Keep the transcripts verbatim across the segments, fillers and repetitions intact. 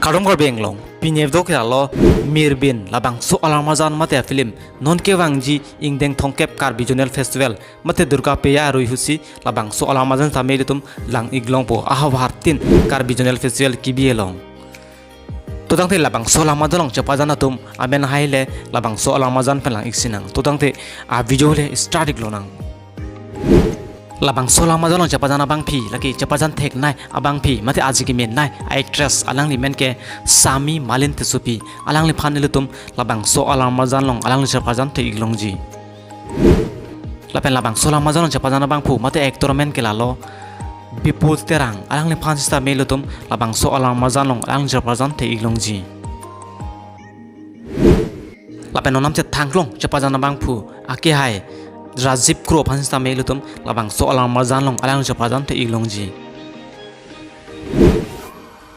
Kardom Karbi Anglong, pini video ke lalo Mirbin labangso alam arjan mate a-film non kevangji ingdeng thomkep Karbi Zonal Festival mate Durga Puja arui husi labangso alam arjan tame ilitum lang-ik longpo, ahavar tin Karbi Zonal Festival kebi along. To tangte labangso alam arjan along chepajan atum amen haile labangso alam arjan pen lang-ik sinang. To tangte a-video le start-ik lonang. Labangso alam arjan along chepajan abangpi, lake chepajan theknei abangpi mate aji kemenei a-actress, alangli men ke Sami Malin Tissopi, alangliphan ilitum labangso alam arjan along alangli chepajan thek-ik longji. Lapen labangso alam arjan along chepajan abangphu mate actor men ke lalo Bipul Terang, alangliphan sitame ilitum labangso alam arjan along alangli chepajan thek-ik longji. Lapen non namchethanglong chepajan abangphu akehai Rajiv Kro aphan sitame ilitum labangso alam arjan along alangli chepajan thek-ik longji.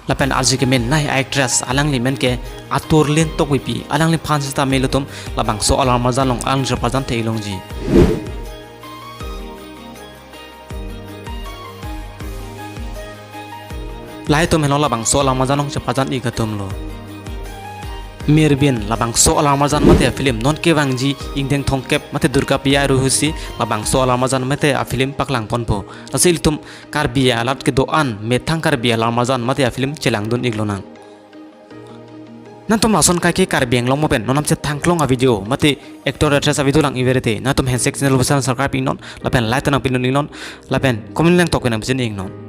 Lapen aji kemenei a-actress, alangli men ke Aturlin Tokbipi, alangliphan sitame ilitum labangso alam arjan along alangli chepajan thek-ik longji. Lahai atum henlo labangso alam arjan along chepajan-ik atumlo. Mirbin labangso alam arjan mate a-film non kevangji ingdeng thomkep mate Durga Puja arui husi labangso alam arjan mate a-film paklangponpo. Lasi ilitum Karbi alat kedo-an methang Karbi alam arjan mate a-film chelangdun-ik lonang. Nangtum lason kaike Karbi Anglong mo pen non namchethanglong a-video mate actor actress a-video lang-ik verete, nangtum handshake channel bosal subscribe-ik non, lapen like ta nangpidun-ik non, lapen comment nangtok pen nangpijin-ik non.